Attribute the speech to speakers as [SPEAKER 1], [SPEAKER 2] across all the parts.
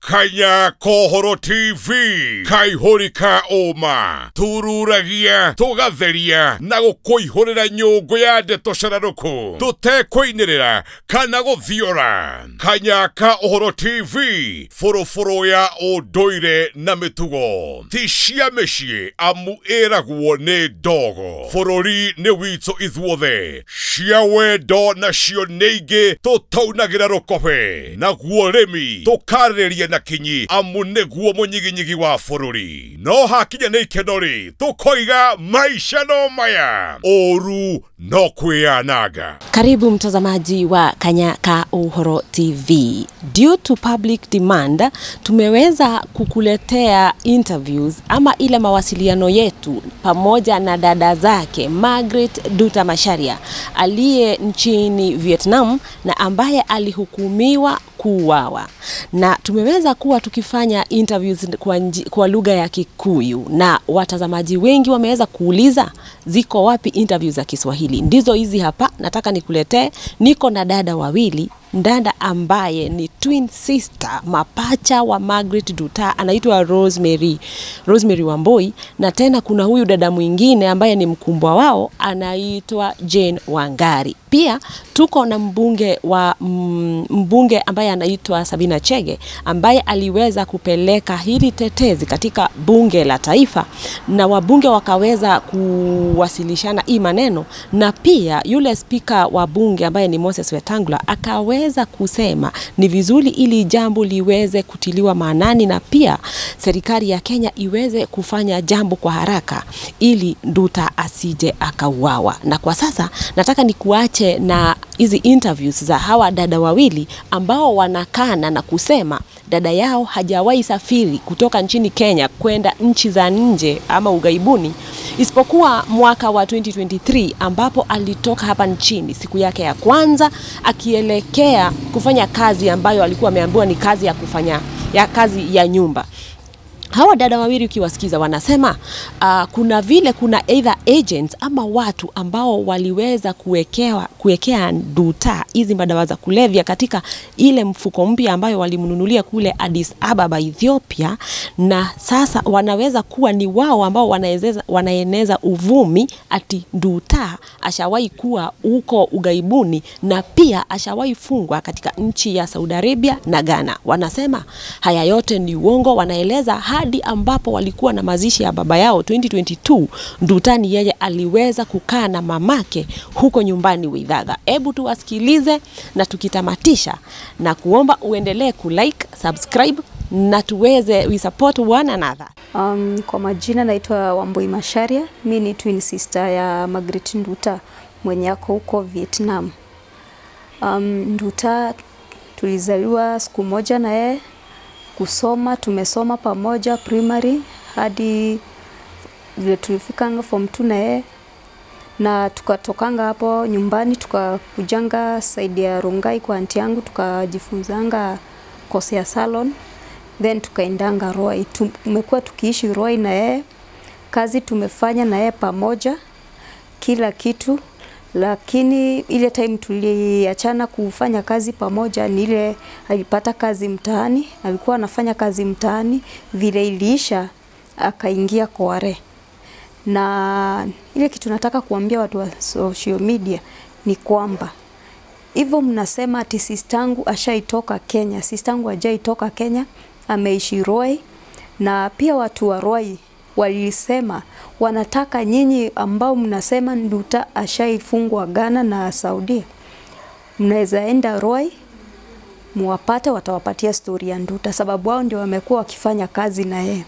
[SPEAKER 1] Kanya Kohoro TV kaihũri ka ũma tururagia tũgatheria na gũkũihũrĩra nyũngũ ya ndeto cararũkũ tũtekũinĩrĩra kana gũthiora. Kanya ka Ũhoro TV bũrũbũrũ ya ũndũire na mĩtugo ti cia mĩciĩ amu ĩragwo nĩ ndogo. Bũrũri nĩ witũ ithuothe, cia wendo nacio nĩ ingĩ tũtaunagĩra rũkobe, naguo rĩmi tũkarĩrĩria na kinyi amu nĩguo mũnyiginyigi wa bũrũri. No hakinya nĩ ikeno rĩ, tũkoiga maisha no maya, ũru no kwĩyananga.
[SPEAKER 2] Karibu mtazamaji wa Kanya ka Ũhoro TV. Due to public demand, tumeweza kukuletea interviews ama ile mawasiliano yetu pamoja na dada zake Margaret Nduta Macharia aliye nchini Vietnam na ambaye alihukumiwa kuuawa. Na tumeweza kuwa tukifanya interviews kwa lugha ya Kikuyu, na watazamaji wengi wameweza kuuliza ziko wapi interviews za Kiswahili. Ndizo hizi hapa nataka nikuletee. Niko na dada wawili, dada ambaye ni twin sister mapacha wa Margaret Nduta, anaitwa Rosemary Wambui, na tena kuna huyu dada mwingine ambaye ni mkumbwa wao anaitwa Jane Wangari. Pia tuko na mbunge ambaye anaitwa Sabina Chege ambaye aliweza kupeleka hili tetezi katika bunge la taifa na wabunge wakaweza kuwasilishana hii maneno, na pia yule spika wa bunge ambaye ni Moses Wetangula akaweza kusema ni vizuri ili jambo liweze kutiliwa maanani na pia serikali ya Kenya iweze kufanya jambo kwa haraka ili Nduta asije akauawa. Na kwa sasa nataka nikuache na hizi interviews za hawa dada wawili ambao wanakana na kusema dada yao hajawahi safiri kutoka nchini Kenya kwenda nchi za nje ama ugaibuni, isipokuwa mwaka wa 2023 ambapo alitoka hapa nchini siku yake ya kwanza akielekea kufanya kazi ambayo alikuwa ameambiwa ni kazi ya kufanya ya kazi ya nyumba. Hawa dada wawili ukiwasikiza wanasema kuna vile kuna either agents ama watu ambao waliweza kuwekea Nduta hizi madawa za kulevya katika ile mfuko mpya ambayo walimnunulia kule Addis Ababa, Ethiopia, na sasa wanaweza kuwa ni wao ambao wanaeneza uvumi ati Nduta ashawahi kuwa huko ugaibuni na pia ashawahi fungwa katika nchi ya Saudi Arabia na Ghana. Wanasema haya yote ni uongo. Wanaeleza hadi ambapo walikuwa na mazishi ya baba yao 2022, Ndutani yeye aliweza kukaa na mamake huko nyumbani Weithaga. Hebu tuwasikilize na tukitamatisha na kuomba uendelee kulike, subscribe na tuweze we support one another.
[SPEAKER 3] Kwa majina naitwa Wambui Macharia, mimi ni twin sister ya Margaret Nduta mwenye ako huko Vietnam. Nduta tulizaliwa siku moja na yeye, kusoma tumesoma pamoja primary hadi vile tulifikanga form 2 na yeye, na tukatokanga hapo nyumbani tukakujanga side ya Rongai kwa anti yangu, tukajifunzanga course ya salon, then tukaendanga Ruai. Tumekuwa tukiishi Ruai na yeye, kazi tumefanya na yeye pamoja kila kitu, lakini ile time tuliachana kufanya kazi pamoja ni ile alipata kazi mtaani, alikuwa anafanya kazi mtaani, vile iliisha akaingia Kware. Na ile kitu nataka kuambia watu wa social media ni kwamba hivyo mnasema ati sistangu ashaitoka Kenya, sistangu hajaitoka Kenya, ameishi Ruai. Na pia watu wa Ruai walisema wanataka nyinyi ambao mnasema Nduta ashaifungwa Ghana na Saudi, mnaweza enda Ruai muwapate, watawapatia story ya Nduta sababu wao ndio wamekuwa wakifanya kazi na yeye.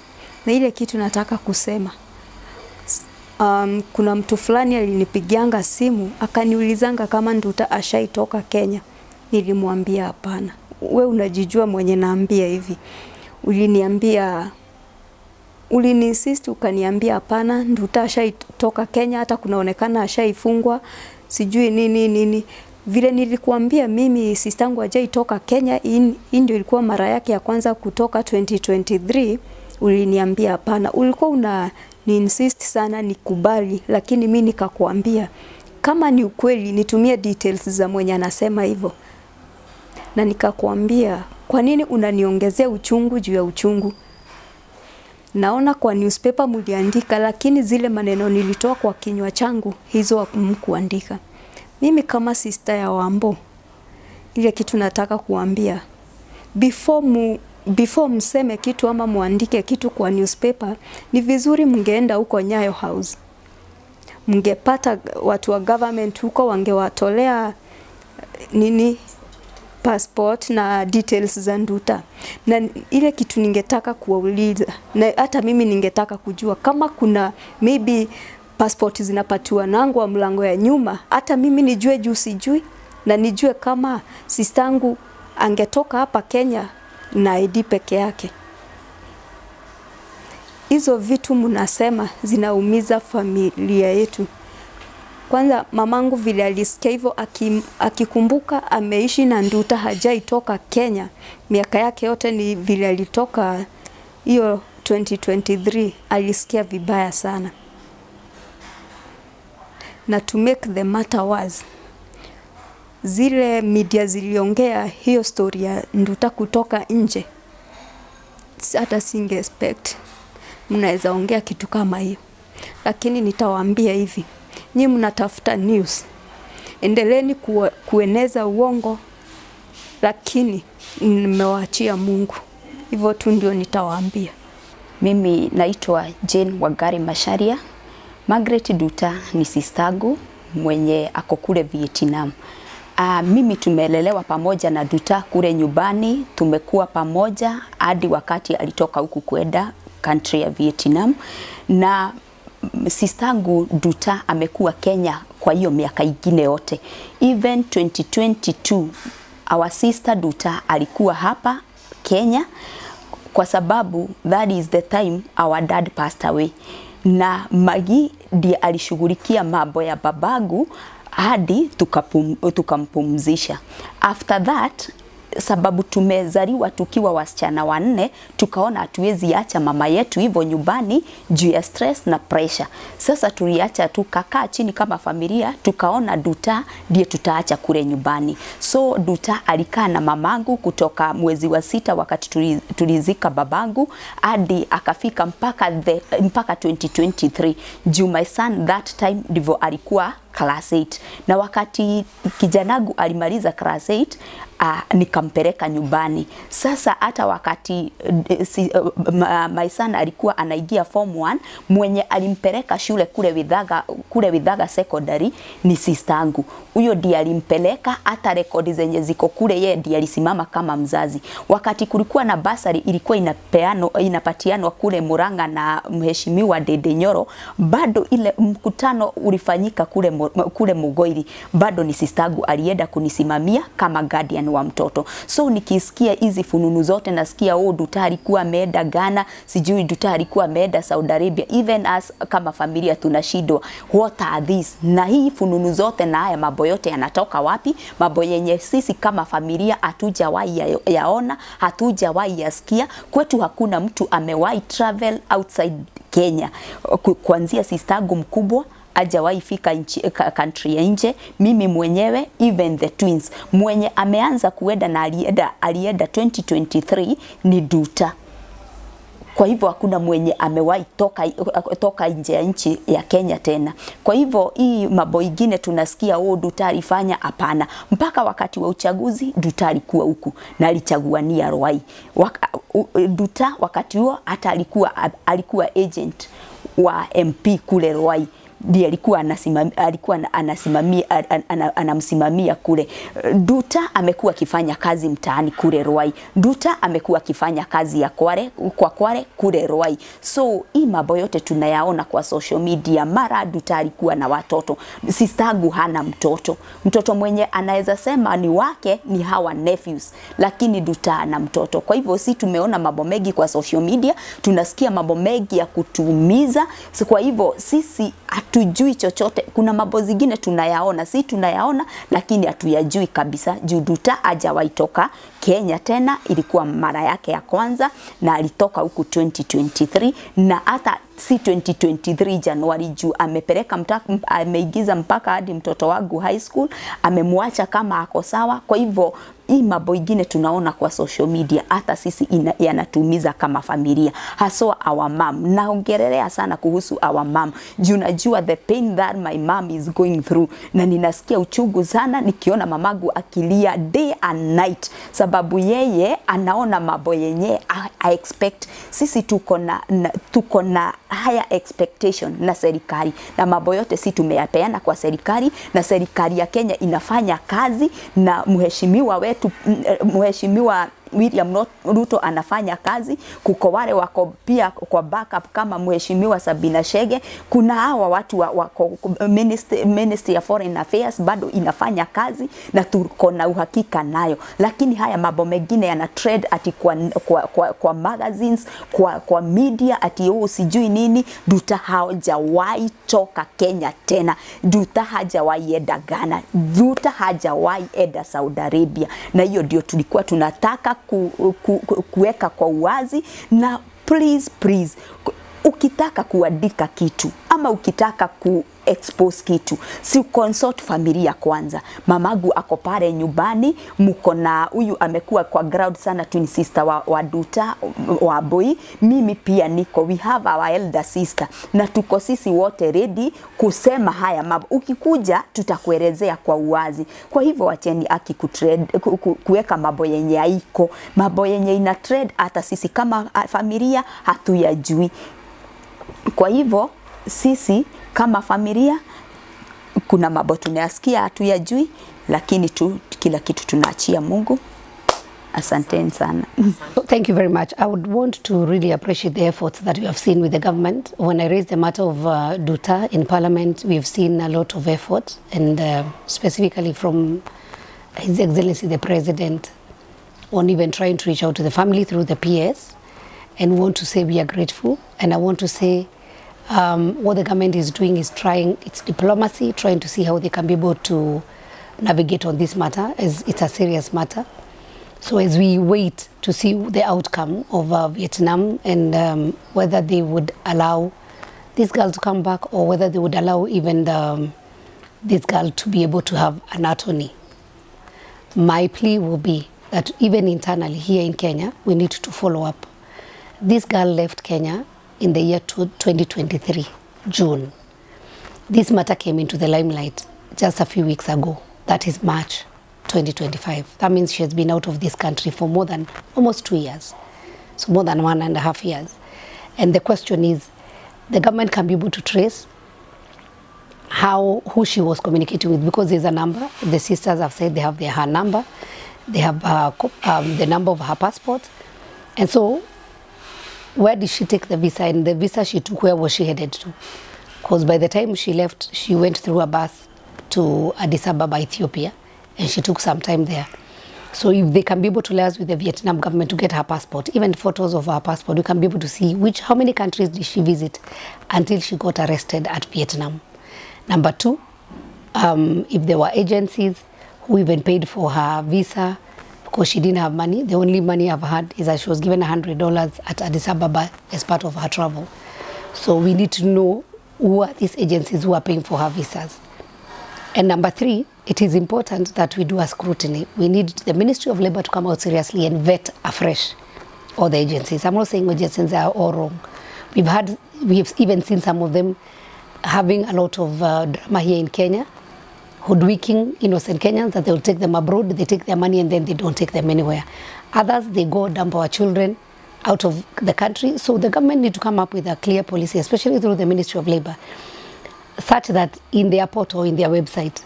[SPEAKER 3] Na ile kitu nataka kusema, kuna mtu fulani alinipigianga simu akaniulizanga kama Nduta ashaitoka Kenya. Nilimwambia hapana, we unajijua mwenye naambia hivi. Uliniambia, uliniinsist ukaniambia hapana, Nduta ashaitoka Kenya, hata kunaonekana ashaifungwa sijui nini nini. Vile nilikuambia mimi sistangu hajaitoka Kenya, hii ndio ilikuwa mara yake ya kwanza kutoka 2023. Uliniambia hapana, ulikuwa una ni insist sana nikubali, lakini mimi nikakuambia kama ni ukweli nitumie details za mwenye anasema hivyo. Na nikakuambia Kwa nini unaniongezea uchungu juu ya uchungu? Naona kwa newspaper mliandika, lakini zile maneno nilitoa kwa kinywa changu hizo mkuandika. Mimi kama sister ya Wambo, ile kitu nataka kuambia, before mseme kitu ama muandike kitu kwa newspaper, ni vizuri mngeenda huko Nyayo House. Mngepata watu wa government huko, wangewatolea nini passport na details za Nduta. Na ile kitu ningetaka kuwauliza, na hata mimi ningetaka kujua kama kuna maybe passport zinapatiwa nangwa mlango ya nyuma, hata mimi nijue juu sijui, na nijue kama sistangu angetoka hapa Kenya na ID peke yake. Hizo vitu mnasema zinaumiza familia yetu. Kwanza mamangu vile alisikia hivyo, akikumbuka ameishi na Nduta, hajaitoka Kenya miaka yake yote, ni vile alitoka hiyo 2023, alisikia vibaya sana. Na to make the matter worse, zile media ziliongea hiyo story ya Nduta kutoka nje, hata singe expect mnaweza ongea kitu kama hiyo. Lakini nitawaambia hivi, nyi mnatafuta news, endeleeni kueneza uongo, lakini nimewaachia Mungu. Hivyo tu ndio nitawaambia.
[SPEAKER 4] Mimi naitwa Jane Wangari Macharia. Margaret Nduta ni sistangu mwenye ako kule Vietnam. Mimi tumelelewa pamoja na Nduta kule nyumbani, tumekuwa pamoja hadi wakati alitoka huku kwenda country ya Vietnam. Na sistangu Nduta amekuwa Kenya kwa hiyo miaka ingine yote. Even 2022 our sister Nduta alikuwa hapa Kenya, kwa sababu that is the time our dad passed away. Na Magi ndiye alishughulikia mambo ya babangu hadi tukampumzisha. After that, sababu tumezaliwa tukiwa wasichana wanne, tukaona hatuwezi acha mama yetu hivyo nyumbani juu ya stress na pressure. Sasa tuliacha, tukakaa chini kama familia, tukaona Nduta ndiye tutaacha kule nyumbani. So Nduta alikaa na mamangu kutoka mwezi wa 6 wakati tulizika babangu hadi akafika mpaka 2023. Juu my son that time ndivyo alikuwa class 8. Na wakati kijanagu alimaliza class 8, nikampeleka nyumbani. Sasa hata wakati my son alikuwa anaingia form 1, mwenye alimpeleka shule kule Withaga Secondary ni sistangu. Huyo ndiye alimpeleka, hata rekodi zenye ziko kule yeye ndiye alisimama kama mzazi. Wakati kulikuwa na basari ilikuwa inapatianwa kule Murang'a na mheshimiwa Dede Nyoro, bado ile mkutano ulifanyika kule Mugoiri, bado ni sistangu alienda kunisimamia kama guardian wa mtoto. So nikisikia hizi fununu zote, nasikia oh, Nduta alikuwa ameenda Ghana, sijui Nduta alikuwa ameenda Saudi Arabia, even as kama familia tunashindwa what are these? Na hii fununu zote na haya mambo yote yanatoka wapi? Mambo yenye sisi kama familia hatujawahi yaona, hatujawahi yasikia. Kwetu hakuna mtu amewahi travel outside Kenya. Kuanzia sistangu mkubwa hajawahi fika country ya nje, mimi mwenyewe, even the twins. Mwenye ameanza kuenda na alienda 2023 ni Nduta. Kwa hivyo hakuna mwenye amewahi toka nje ya nchi ya Kenya tena. Kwa hivyo hii mambo ingine tunasikia oh, Nduta alifanya, hapana. Mpaka wakati wa uchaguzi Nduta alikuwa huku na alichaguania Ruai. Nduta wakati huo hata alikuwa agent wa MP kule Ruai. Ndiye alikuwa anamsimamia kule. Nduta amekuwa akifanya kazi mtaani kule Ruai. Nduta amekuwa akifanya kazi ya Kware, kwa Kware kule Ruai. So hii mambo yote tunayaona kwa social media. Mara Nduta alikuwa na watoto. Sistangu hana mtoto. Mtoto mwenye anaweza sema ni wake ni hawa nephews, lakini Nduta ana mtoto. Kwa hivyo si tumeona mambo mengi kwa social media, tunasikia mambo mengi ya kutuumiza. So kwa hivyo sisi hatujui chochote. Kuna mambo zingine tunayaona, si tunayaona lakini hatuyajui kabisa. Juu Nduta hajawahi toka Kenya tena, ilikuwa mara yake ya kwanza, na alitoka huku 2023, na hata si 2023 Januari juu amepeleka ameigiza mpaka hadi mtoto wangu high school, amemwacha kama ako sawa. Kwa hivyo hii mambo ingine tunaona kwa social media hata sisi yanatuumiza kama familia, haswa our mom. Naongelea sana kuhusu our mom juu najua the pain that my mom is going through, na ninasikia uchungu sana nikiona mamagu akilia day and night, sababu yeye anaona mambo yenye I expect. Sisi tuko na higher expectation na serikali, na mambo yote si tumeyapeana kwa serikali, na serikali ya Kenya inafanya kazi, na mheshimiwa wetu, mheshimiwa William Ruto anafanya kazi. Kuko wale wako pia kwa backup kama mheshimiwa Sabina Chege, kuna hawa watu wako Ministry of Foreign Affairs bado inafanya kazi na tuko na uhakika nayo. Lakini haya mambo mengine yana trend ati kwa magazines, kwa media ati oh sijui nini. Nduta hajawahi toka Kenya tena, Nduta hajawahi enda Ghana, Nduta hajawahi enda Saudi Arabia, na hiyo ndio tulikuwa tunataka kuweka kwa uwazi. Na please please, ukitaka kuandika kitu ama ukitaka ku expose kitu, si consult familia kwanza. Mamagu ako pale nyumbani, mko na huyu amekuwa kwa ground sana, twin sister wa Nduta wa Boy, mimi pia niko, we have our elder sister, na tuko sisi wote ready kusema haya mambo. Ukikuja tutakuelezea kwa uwazi. Kwa hivyo wacheni aki kuweka mambo yenye haiko, mambo yenye ina trend hata sisi kama familia hatuyajui. Kwa hivyo sisi kama familia kuna mambo tunayasikia hatuyajui, lakini tu kila kitu tunaachia Mungu. Asanteni sana.
[SPEAKER 5] Thank you very much. I would want to really appreciate the efforts that we have seen with the government. When I raised the matter of Nduta in Parliament, we have seen a lot of effort, and specifically from His Excellency the President, on even trying to reach out to the family through the PS, and want to say we are grateful. And I want to say what the government is doing is trying its diplomacy, trying to see how they can be able to navigate on this matter, as it's a serious matter. So as we wait to see the outcome of Vietnam and whether they would allow this girl to come back, or whether they would allow even this girl to be able to have an attorney, my plea will be that even internally here in Kenya, we need to follow up. This girl left Kenya in the year 2023, June. This matter came into the limelight just a few weeks ago. That is March 2025. That means she has been out of this country for more than almost 2 years. So more than 1.5 years. And the question is, the government can be able to trace who she was communicating with, because there's a number. The sisters have said they have her number. They have the number of her passport. And so where did she take the visa? And the visa she took, where was she headed to? Because by the time she left, she went through a bus to Addis Ababa, Ethiopia, and she took some time there. So if they can be able to liaise with the Vietnam government to get her passport, even photos of her passport, we can be able to see how many countries did she visit until she got arrested at Vietnam. Number two, if there were agencies who even paid for her visa, because she didn't have money. The only money I've had is that she was given $100 at Addis Ababa as part of her travel. So we need to know who are these agencies who are paying for her visas. And number three, it is important that we do a scrutiny. We need the Ministry of Labor to come out seriously and vet afresh all the agencies. I'm not saying agencies are all wrong. We've even seen some of them having a lot of drama here in Kenya, hoodwinking innocent Kenyans that they will take them abroad, they take their money and then they don't take them anywhere. Others, they go dump our children out of the country. So the government need to come up with a clear policy, especially through the Ministry of Labor, such that in their portal, in their website,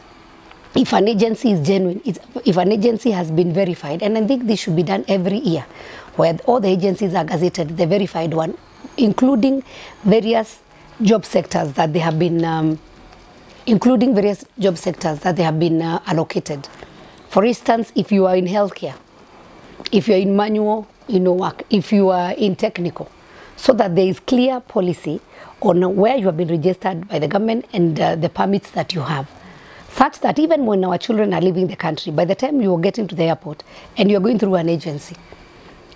[SPEAKER 5] if an agency is genuine, if an agency has been verified, and I think this should be done every year, where all the agencies are gazetted, the verified one, including various job sectors that they have been allocated. For instance, if you are in healthcare, if you are in manual, work, if you are in technical, so that there is clear policy on where you have been registered by the government and the permits that you have. such that even when our children are leaving the country, by the time you are getting to the airport and you are going through an agency,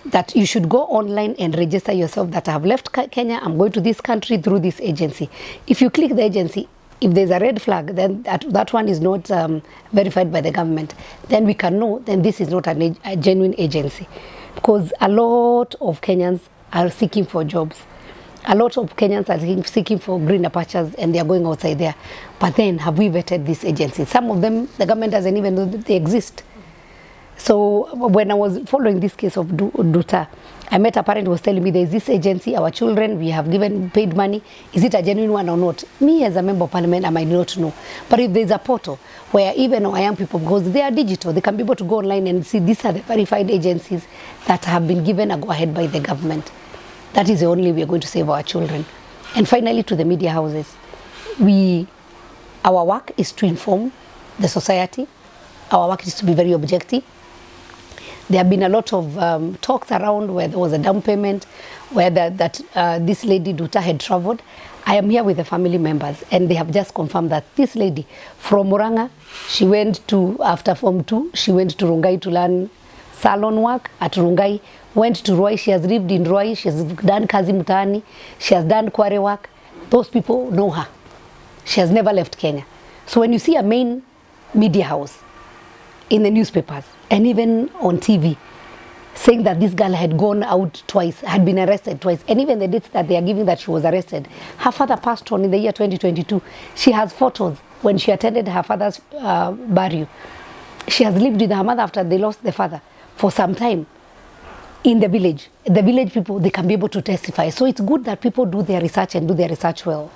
[SPEAKER 5] that you should go online and register yourself that I have left Kenya, I'm going to this country through this agency. If you click the agency, if there's a red flag, then that one is not verified by the government. Then we can know then this is not a genuine agency. Because a lot of Kenyans are seeking for jobs. A lot of Kenyans are seeking for greener pastures and they are going outside there. But then, have we vetted this agency? Some of them, the government doesn't even know that they exist. So when I was following this case of Nduta, I met a parent who was telling me there's this agency, our children, we have given paid money. Is it a genuine one or not? Me as a member of parliament, I might not know. But if there's a portal where even our young people, because they are digital, they can be able to go online and see these are the verified agencies that have been given a go-ahead by the government. That is the only way we are going to save our children. And finally, to the media houses, our work is to inform the society. Our work is to be very objective. There have been a lot of talks around where there was a down payment, where this lady Nduta had traveled. I am here with the family members, and they have just confirmed that this lady from Murang'a, she went to, after Form 2, she went to Rongai to learn salon work at Rongai, went to Ruai, she has lived in Ruai, she has done Kazi Mtaani, she has done quarry work. Those people know her. She has never left Kenya. So when you see a main media house in the newspapers and even on TV saying that this girl had gone out twice, had been arrested twice, and even the dates that they are giving that she was arrested, her father passed on in the year 2022. She has photos when she attended her father's burial. She has lived with her mother after they lost the father for some time in the village. The village people, they can be able to testify. So it's good that people do their research and do their research well.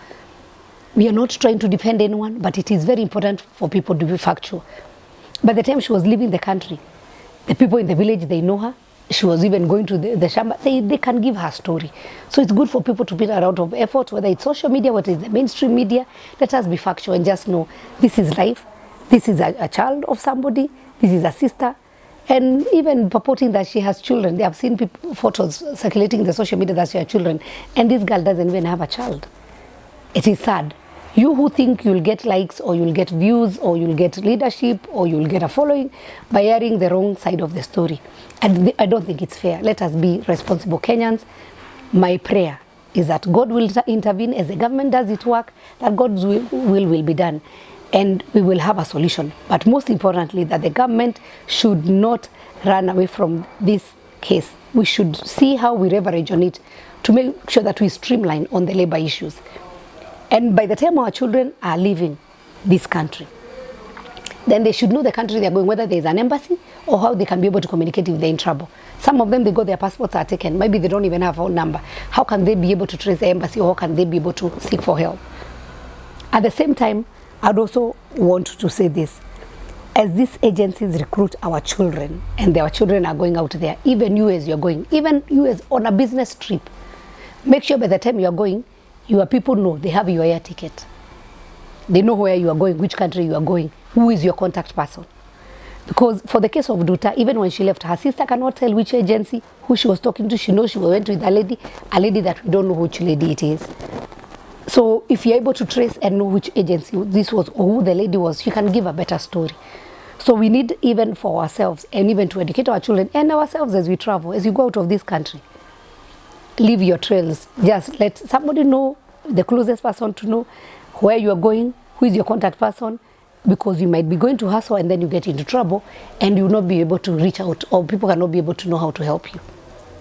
[SPEAKER 5] We are not trying to defend anyone, but it is very important for people to be factual. By the time she was leaving the country, the people in the village, they know her. She was even going to the shamba. They can give her story. So it's good for people to put a lot of effort, whether it's social media, whether it's the mainstream media. Let us be factual and just know this is life. This is a child of somebody. This is a sister. And even purporting that she has children. They have seen people, photos circulating in the social media that she has children. And this girl doesn't even have a child. It is sad. You who think you'll get likes or you'll get views or you'll get leadership or you'll get a following by airing the wrong side of the story. And I don't think it's fair. Let us be responsible Kenyans. My prayer is that God will intervene as the government does its work, that God's will be done and we will have a solution. But most importantly, that the government should not run away from this case. We should see how we leverage on it to make sure that we streamline on the labor issues. And by the time our children are leaving this country, then they should know the country they are going, whether there is an embassy or how they can be able to communicate if they're in trouble. Some of them, they go, their passports are taken. Maybe they don't even have a phone number. How can they be able to trace the embassy, or how can they be able to seek for help? At the same time, I'd also want to say this. As these agencies recruit our children, and their children are going out there, even you as you're going, even you as on a business trip, make sure by the time you're going, your people know they have your air ticket. They know where you are going, which country you are going, who is your contact person. Because for the case of Nduta, even when she left, her sister cannot tell which agency, who she was talking to. She knows she went with a lady that we don't know which lady it is. So if you're able to trace and know which agency this was or who the lady was, she can give a better story. So we need, even for ourselves and even to educate our children and ourselves as we travel, as you go out of this country, leave your trails. Just let somebody know, the closest person to know where you are going, who is your contact person, because you might be going to hustle and then you get into trouble and you will not be able to reach out, or people cannot be able to know how to help you.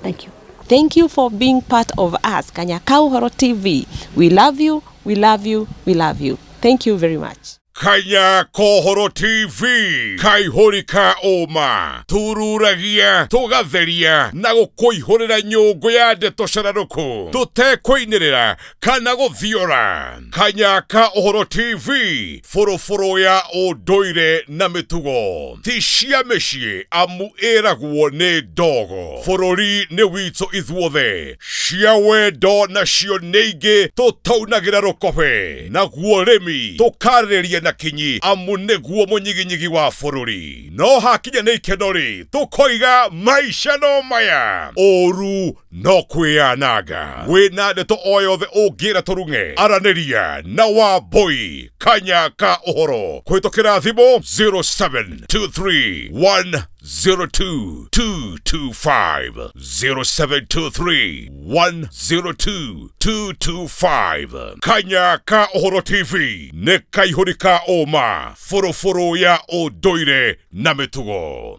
[SPEAKER 5] Thank you.
[SPEAKER 2] Thank you for being part of us, Kanya ka Ũhoro TV. We love you, we love you, we love you. Thank you very much.
[SPEAKER 1] Kanya ka Ũhoro TV kaihũri ka ũma tururagia tũgatheria na gũkũihũrĩra nyũngũ ya ndeto cararũkũ tũtekũinĩrĩra kana gũthiora. Kanya ka Ũhoro TV bũrũbũrũ ya ũndũire na mĩtugo ti cia mĩciĩ amu ĩragwo nĩ ndogo. Bũrũri nĩ witũ ithuothe, cia wendo nacio nĩ ingĩ tũtaunagĩra rũkobe, naguo rĩmi tũkarĩrĩria na kinyi amu nĩguo mũnyiginyigi wa bũrũri. No hakinya nĩ ikeno rĩ, tũkoiga maica no maya, ũru no kwĩyananga. Wĩna ndeto o yothe ũngĩra tũrung'e, aranĩria na Wambui Kanya ka Ũhoro kũhĩtũkĩra thimũ 0723 102 225, 0723 102 225. Kanya ka Ũhoro TV nĩ kaihũri ka ũma, bũrũbũrũ ya ũndũire na mĩtugo.